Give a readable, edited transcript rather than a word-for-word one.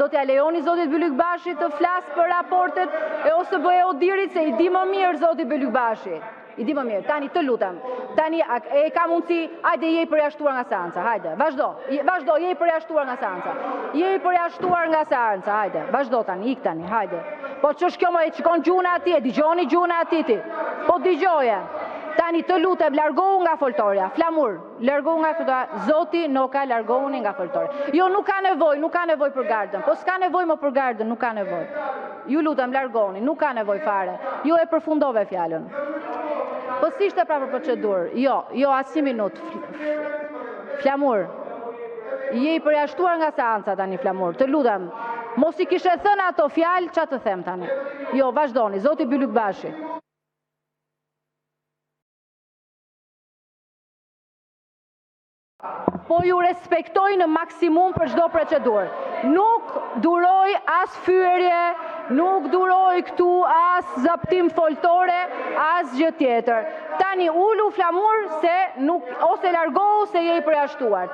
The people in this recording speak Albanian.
Do t'ia lejoni zotit Bylykbashi të flasë për raportet e OSBE-ODIHR-it, se i di më mirë zoti Bylykbashi? I di më mirë. Tani, të lutem, tani a e ka mundësi? Hajde, je i përjashtuar nga seanca. Hajde, vazhdo. Vazhdo, je i përjashtuar nga seanca. Je i përjashtuar nga seanca. Hajde, vazhdo tani, ik tani, hajde. Po ç'është kjo më? E shikon gjuhën e atij, e dëgjoni gjuhën e atij ti? Po dëgjoje. Tani të lutem, largohu nga foltorja. Flamur, largohu nga foltorja. Zoti Noka, largohuni nga foltorja. Jo, nuk ka nevojë, nuk ka nevojë për Gardën. Po s'ka nevojë më për Gardën, nuk ka nevojë. Ju lutem, largohuni, nuk ka nevojë fare. Jo, e përfundove fjalën. Po s'ishte pra për procedurë. Jo, jo, asnjë minutë. Flamur, je i përjashtuar nga seanca tani, Flamur, të lutem. Mos i kishe thënë ato fjalë, ça të them tani. Jo, vazhdoni, zoti Bylykbashi. Po ju respektoj në maksimum për çdo procedurë. Nuk duroj as fyerje, nuk duroj këtu as zaptim foltore, asgjë tjetër. Tani ulu Flamur se nuk ose largohu se je i përjashtuar.